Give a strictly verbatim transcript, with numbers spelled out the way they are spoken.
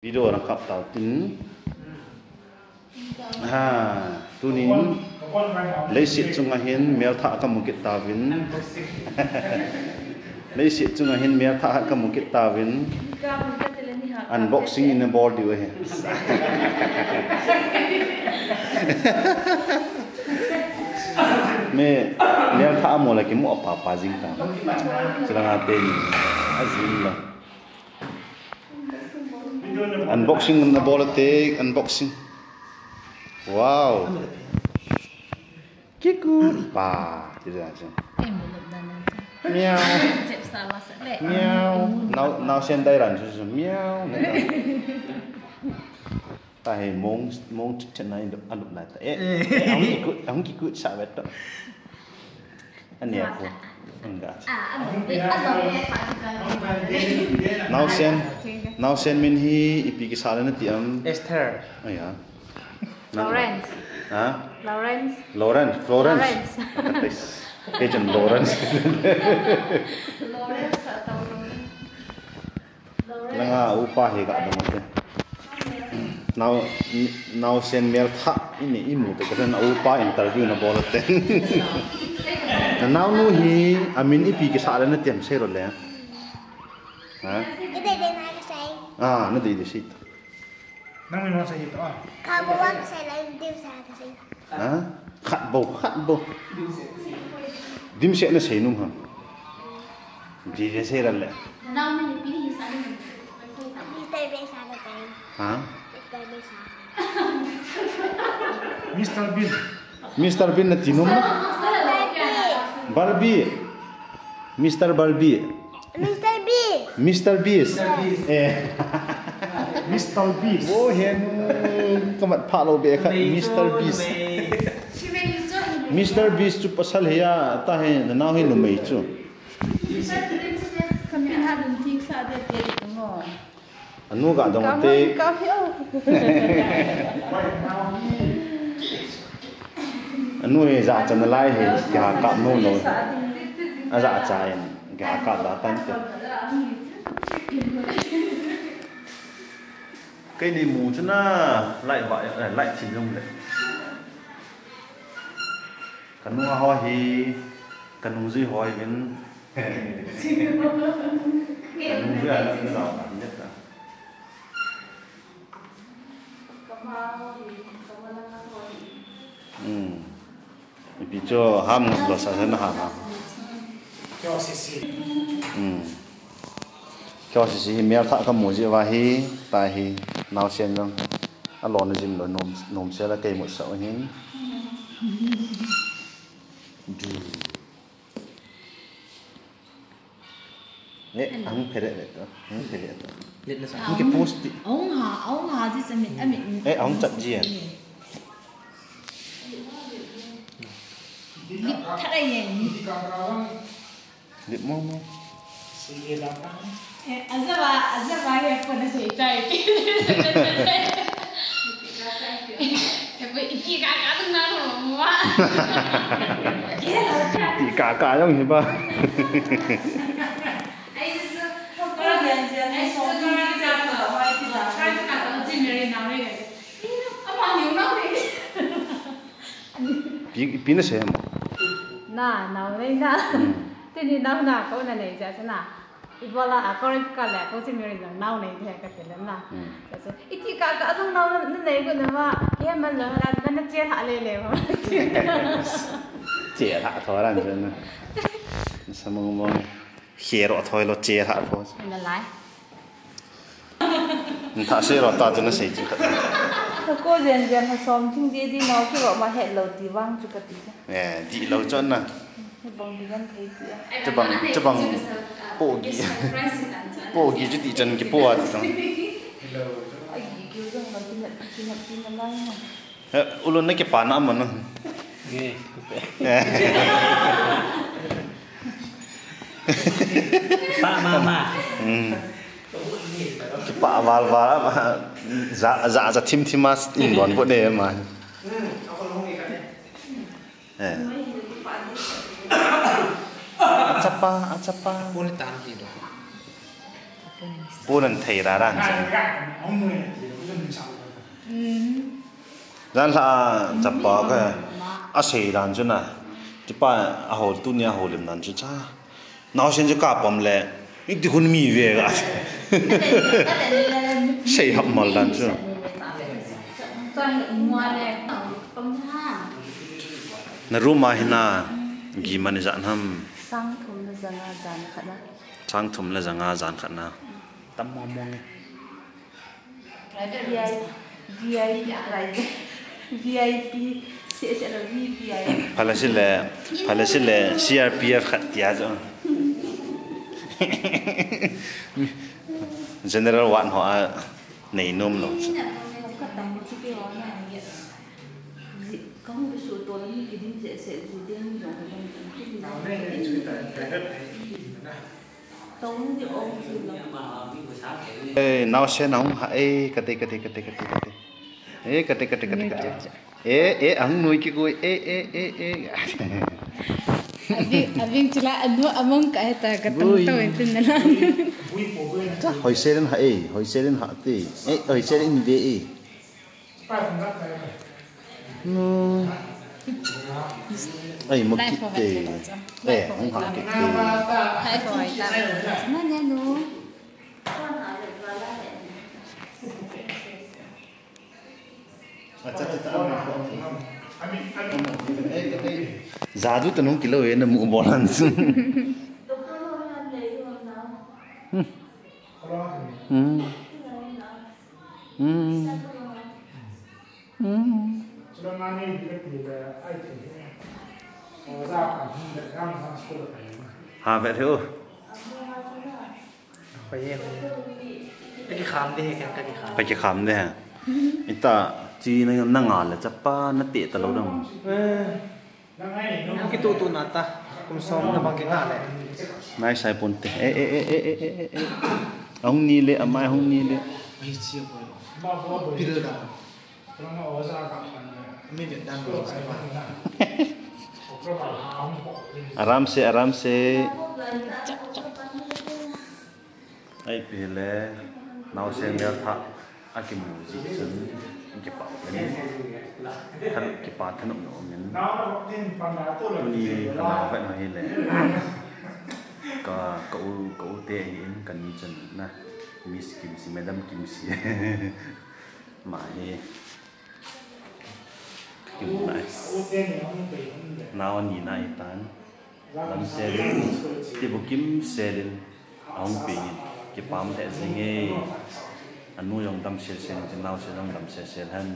Video rang kap tau tin. Ha, tunin leiset chunga hin melthah kamu kit tauvin. Leiset chunga hin melthah kamu kit tauvin. Unboxing in abol diu ahi. Me, melthah amu le kimu apa pa jing ta. Chulanga teni ajing la. Unboxing na bol te, unboxing. Wow. Kiku pa. Ti da chu. Ei, mu lop dan dan. Miau. Jep sa wa sa le. Miau. Nau, nau sen dai ran chu chu. Miau. Ta he mong, mong chet chet na in alup lai ta. Eh, eh, ahung kiku, ahung kiku sa vet to. Ania ko. Anga. Ah, ano, eh, ano, eh, pa, pa, pa. Nausen, Nausen min hi ipi kisa le nati am? Esther. Aya. Lawrence. Ha? Lawrence. Lawrence, Florence. Lawrence. Katais. Kei chan Lawrence. Lawrence atau Lawrence. Langa upa hi ga dong te. Nau, Nausen melthah ini imu te katan upa interview na bol te. Na naunu hi amin ipi kisa le nati am sei ro le. Ha? Idei dei na kasei. Ah, na dei dei sei. Nang min mo sa hita. Ka bo wa ka sei lai dim sa ka sei. Ha? Khat bo, khat bo. Dimset na sei nung ha. Di de sei ran le. Nang min pi ni sa ni. Mister Bean sa ka sei. Ha? Mister Bean sa. Mister Bean. Mister Bean na ti nom na? Barbie. Mister Barbie. Mister Beast. Mister Beast. Eh. Mister Beast. Wo hen kamat pha lo be kha Mister Beast. Mister Beast chu pasal hi a ta he na nau hi numei chu. Anu ga dong te. Anu hi ja chan lai hi, kiha kap nom lou. Aja cha in, kiha kap da tan te. Kei ni mu chu na, lai ba, lai thim jong le. Kanu a ho hi, kanu jui ho hi vin. Kanu jui a na, na, na, na. Hmm. Ipi chu ham lo sa na ha ha. Hmm. Kyo sisi hi melthah kamu ji va hi, ta hi, Nausen jong. Alon jim lo nom, nom se la kei mu sa hin. Du. Eh, ahung phere le to. Ahung phere to. Let na sa. Ahung ke post ti. Ahung ha, ahung ha ji sa mit, amit, mit. Eh, ahung chat ji. Lip thara ye. Lip mo mo. Eh, aja wa, aja wa ye ko na sei chai. Ipi kaka jong hi ba. Pi, pi na sei mo. Na, nau nei na. Hmm. Tuni nau na ko na nei ja sa na. Ibola a kori ka le ko si Mary jong nau nei the ka ti le na. Hmm. Ka se, iti kaka jong nau na nei ko na ma, ke man lo na, na che tha le le ma. Che tha tho ran jong na. Sa mong mong. Khe ro thoi lo che tha tho. Na lai. Tha se ro ta chu na sei chu. Ka ko jen jen ha som thing di di nau ki ro ma het lo ti vang chu ka ti. Eh, di lo chon na. Bang di gan thei ti a. Chubang, chubang po gi. Po gi chu ti chan ki po a ti tong. Ai gi ki jong lo ti na ti na ti na lang na. Eh, ulun na kipa na mo no. Nge, kupe. Eh. Pa mama. Hmm. Kipa val val ma. Za, za, za thim thim mas in don bo ne ma. Eh. Achapa, achapa. Pun tan ki do. Punan thei ra ran. Jan la chapa ka asei dan chu na. Tipa a hol tu ni a holim dan chu cha. Naosen chu ka pom le. Iti hun mi ve ga. Sei hap mal dan chu. Na room a hina gi mani jan ham. Sang thum le janga jan khat na. Sang thum le janga jan khat na. Tam mo mo nge. V I P, V I P, se se lo V I P. Phalasi le, phalasi le C R P F khat tia jo. General ward ho a nei nom lo. Eh, naosen ahung ha, eh, kate, kate, kate, kate, kate. Eh, kate, kate, kate, kate. Eh, eh, ahung nui kikui, eh, eh, eh, eh. Abing, abing chila anu among ka heta ka tong tong tin na la. Cha, hoisel in ha, eh, hoisel in ha te. Eh, hoisel in ve, eh. No. Ai, mo kit te. Eh, hung ha kit te. Hai ko ai ta. Na ne nu. Acha, acha, acha, ama ko. Jadu ta nung kilo e na mu bolan su. Hmm. Hmm. Hmm. Hmm. Ha, ve theo. Hoye, hoye. Ka kikham de he, ka kikham. Ka kikham de he. Ita, chi na, na nga le chapa, na te ta lo dam. Eh. Kitu tu na ta, kum som na bang ki nga le. Nai sai pon te. Eh, eh, eh. Ahung ni le, amai ahung ni le. Ai, chi ko. Pil da. Mi vet dan ko sai ba. Aram se, aram se. Ai pi le, naosen mel thah, akimu ji chun, kipa uvin. Than, kipa thanop na umin. Tuni ka nao vet na hi le. Ka, ka u, ka u te hi in ka ni chun na. Miss Kimsi, Madam Kimsi. Ma hi. Kimu nai. Nao ni nai tan. Damsel in, tibu kimsel in, ahung peng in, kipah lheh jenge. Anu jong damsel sel in, naosen jong damsel sel hen.